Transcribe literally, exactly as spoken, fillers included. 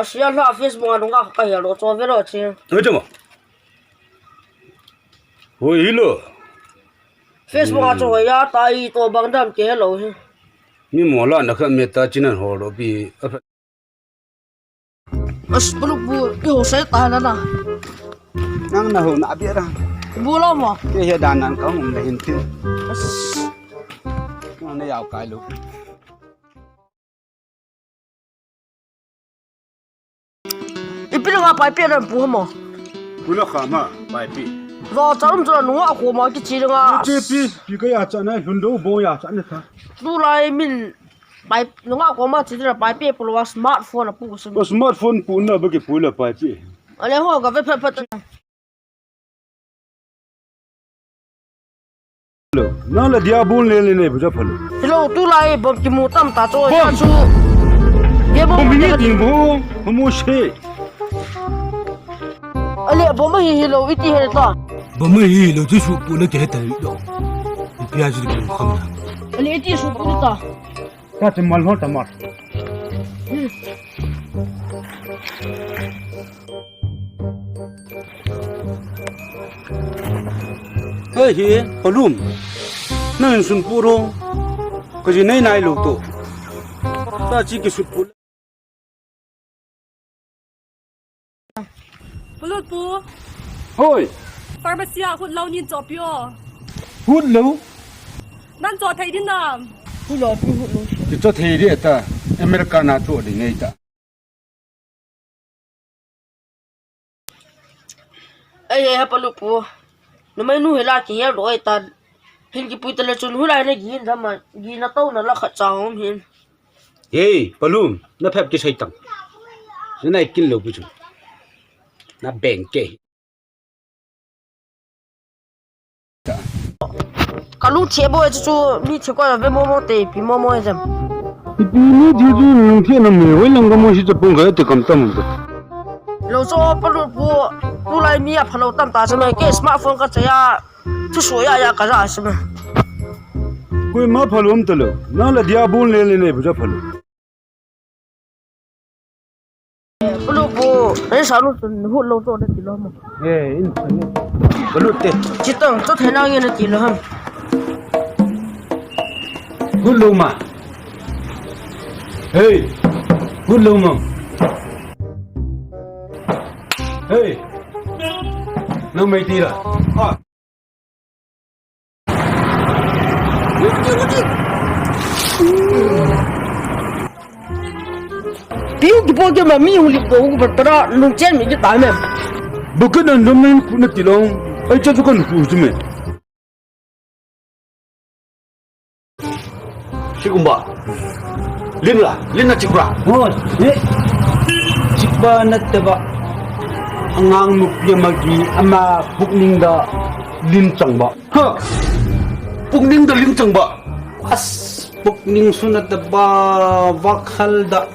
Sia la Facebook a nunga ka helo cho velo chi. Oi, chama. Hoi, hilo. Facebook a cho ya ta i to bang dam ke lo hi. Mi mo la na kha me ta chinan ho lo pi. As, Palu pu, i ho sai ta na na. Nang na ho na bia ra. Bu lo mo. Ke he dan nan ka hum na hin tin. As. Nang na yau kai lo. Ipi langa paipi a na pu mo? Pu la kha ma paipi. Lo cha um cha nunga ko ma ki chi langa. Che pi, pi ka ya cha na, lhun do bo ya cha na tha. Tulai min pai, nunga ko ma chi la paipi pu lo smartphone a pu ko sum. Ko smartphone pu na ba ki pu la paipi. Ale ho ka ve pha pha. Hello. Na la dia bun le le ne bu ja phalo. Hello, tulai bom ki mu tam ta cho. Bom. Ya chu. Ye bom. Bom ni ding bu. Mu se. Ale bom hi hello iti he ta. Bom hi hello ti su pu na ke ta do. Pi a ji bu kham na. Ale iti su pu ta. Ta te mal ho ta mar. Hei, hi, Palum. Nang in sun pu ro. Ka ji nei nai lo to. Ta chi ki sun pu. Palut pu. Hoi. Pharmacy a hut lo nin cho pio. Hut lo? Nan cho thei din nam? Hut lo pu hut lo. Ki cho thei di ta. America na cho di nei ta. Ei, ei, ha Palut pu. Numei nu hi la ki hel do ei ta. Hin ki pui ta le chun hu lai na gi hin dam ma. Gi na to na la khat cha hom hin. Hei, Palum, na phep kisei tang. Na nai kin lo pu chu. Na beng ke. Ka lu che bo chu chu mi che ko ve mo mo te pi mo mo jam. Ipi ni di di nung the na me wei lang ka mo si cha pung ka te kam tam. Lo cho Palut pu, tulai mi a phalo tam ta cha me ke smartphone ka cha ya. Chu so ya ya ka ja sima. Koima phalo um talo. Na la dia bun le le ne bu ja phalo. Palut pu, ei sa lu tun hut lo to na ti lo mo. Eh, in phalo. Palut te. Chi tang, cho thei na nge na ti lo ham. Hut lo ma. Hei. Hut lo ma. Hei. Nang mai ti la. Ah. Piu ki po ke ma mi hu li ko hu ba tara lung chen mi ki ta me. Bukan nan dum nan ku na ti long. Ai cha tu kan ku tu me. Sigumba. Lin la, lin na chikra. Oh, eh. Chikba na teba. Angang nupi magi ama pukning da lin changba. Ha. Pukning da lin changba. As pukning suna teba vakhal da.